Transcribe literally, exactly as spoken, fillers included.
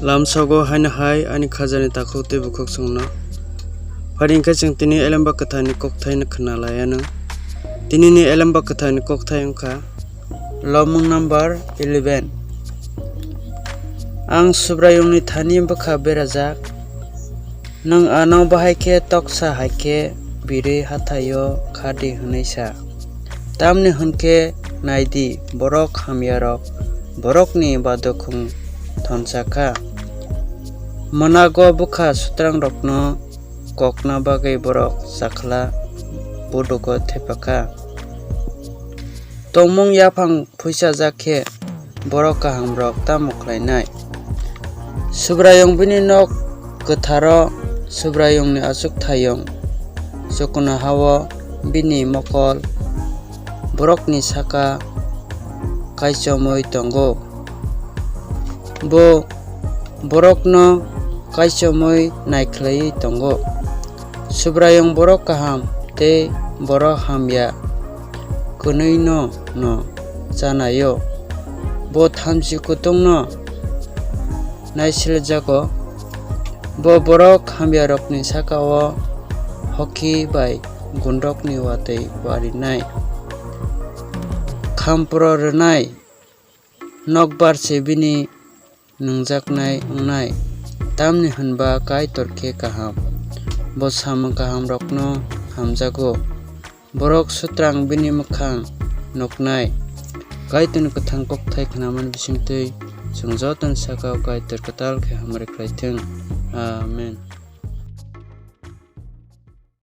Lamsogo haino hai ani khajani takhuk tei bukhuk chwngno. Phari hwnkhe chwng tini Elemba Kwtharni kokthaino khna laianw. Tinini Elemba Kwtharni kokthai wngkha Lobmung number eleven. Ang Subraiyungni thani bwkha berajak. Nwng ano bahai khe toksa hai khe birwi hathaio kha di hwnwi sa. Tamni hwn khe nai di, borok hamyarok borokni badukhung thonsa kha. Mwnago bwkha sutrangrokno kokna bagwi borok chakhla budugo thepa kha. Tongmung yaphang phuisajak khe borok kahamrok tamo khlainai? Subraiyung bini nok kwtharo, Subraiyungni achukthayung chuknoha-o bini mokol borokni saka kaichomwi tongo. Bo borokno kaichomwi naikhlaiwi tongo. Subraiyung borok kaham tei borok hamya kwnwino no chanai-o. Bo thamchi kuthukno naisiljago. Bo borok hamyarokni saka-o hoki bai gundokni watwi warinai. Khampro rwnai nokbar se bini nungjaknai wngnai, tamni hwn ba Kaitor khe kaham. Bo samung kahamrokno hamjago. Borok sutrang bini mwkhang nuknai. Kaitorni kwthang kokthai khnamani bisingtwi chwng jotoni saka-o Kaitor kwtal khe hamari khlai thung. Amen.